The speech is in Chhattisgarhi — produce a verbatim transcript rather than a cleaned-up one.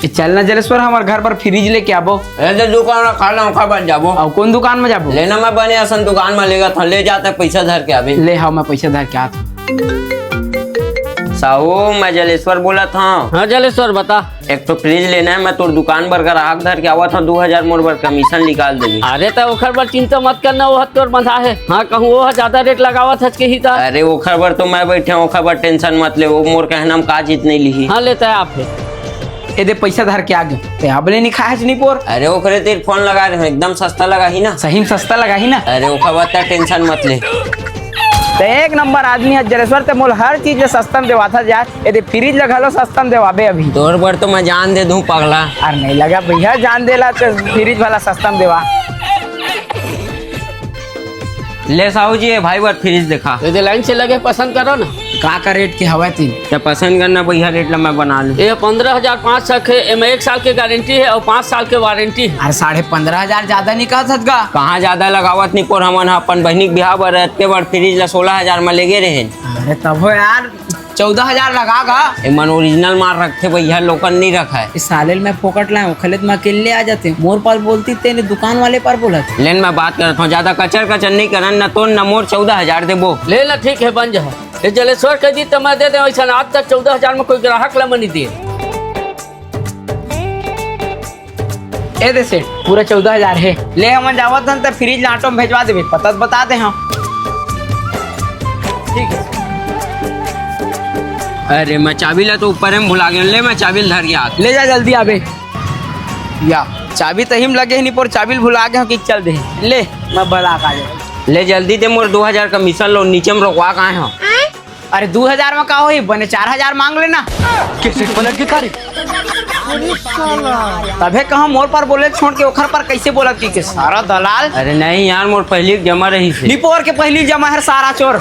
ए, चल ना जलेश्वर, हमर घर बर फ्रिज लेके आबो। ए, तो दुकान ला खा ला, ओखर बाद जाबो। अउ कोन दुकान में जाबो? लेना मैं बने असन दुकान में लेगा था, ले जाते पैसा धर के आबे। ले, हाँ, मैं पैसा धर के आत हूँ। साहू, मैं जलेश्वर बोलत हूँ। हाँ जलेश्वर, बता। एक तो फ्रिज लेना है, मैं तोर दुकान बर ग्राहक धर के आवत हूँ, दू हजार मोर बर कमीशन निकाल देबे। अरे, तो ओखर बर चिंता मत करना, वो तोर बंधा है। हाँ, कहूँ वो ज्यादा रेट लगावत हच के ही ता। अरे, ओखर बर तो मैं बैठे हूँ, ओखर बर टेंशन मत ले, वो मोर कहना में का चीज नहीं लिही। हाँ, लेता है आप। ए दे, पैसा धर के आ गए। ते अब ले नहीं खाए हच निपोर। अरे, ओकरे तीर फोन लगा रहे हूँ, एकदम सस्ता लगा ही ना। सही में सस्ता लगा ही ना। अरे, ओखर बर ते टेंशन मत ले। ते एक नंबर आदमी है जलेश्वर, ते मोल हर चीज ले सस्ता में देवाथा यार। ए दे, फ्रिज ला घलो सस्ता में देवाबे अभी। तोर बर तो मैं जान दे दूं पगला। अरे नहीं लगा भैया, जान देला ते फ्रिज वाला सस्ता में देवा। ले साहू जी, ये भाई बर फ्रिज देखा। ये दे लाइन से लगे पसंद करो ना। का का रेट के हवा तीन? ते पसंद करना भैया, रेट ला मैं बना लूं। ये पंद्रह हजार पाँच सौ के, एमे एक साल के गारंटी है और पाँच साल के वारंटी है। अरे साढ़े पंद्रह हजार ज्यादा नहीं कहत हस गा? कहाँ ज्यादा लगावत निपोर, हमन ह अपन बहिनी के बिहाव बर अतके बड़ फ्रिज ला सोलह हजार में लेगे रहे। अरे तब हो यार, चौदह हजार लगा गा। एमन ओरिजिनल माल रखथे भैया, लोकल नहीं रखा है। इस साले ल मैं फोकट लाए हूँ, खले त मैं अकेले आ जाते। मोर पार बोलती तेने दुकान वाले पार बोलत। लेन मैं बात करत हूँ, ज्यादा कचर कचर नहीं करन, न तो न मोर चौदह हजार देबो। ले ना, ठीक है, बन जा। ये जलेश्वर कह दी तो मैं दे दे, वैसा आज तक चौदह हजार में कोई ग्राहक ला मनी दिए। ए दे सेठ, पूरा चौदह हजार है। ले हमन जावत हन त फ्रिज ला ऑटो में भेजवा देबे, पता त बता दे हम। ठीक है। अरे मैं चाबी ला तो ऊपर में भुला गया, ले मैं चाबी ला धर गया। ले जा जल्दी आबे। या चाबी तही में लगे है निपोर, चाबी ला भुला गए हो कि चल दे। ले मैं बला का ले। ले जल्दी दे मोर दो हजार कमीशन लो, नीचे में रोकवा का है। अरे दू हजार में का होही, बने चार हजार मांग लेना। कैसे पलट के खा रही? तभे कहा मोर पर बोले छोड़ के ओखर पर कैसे बोलत की के सारा दलाल। अरे नहीं यार, मोर पहली जमा रही से। निपोर के पहली जमा है सारा चोर।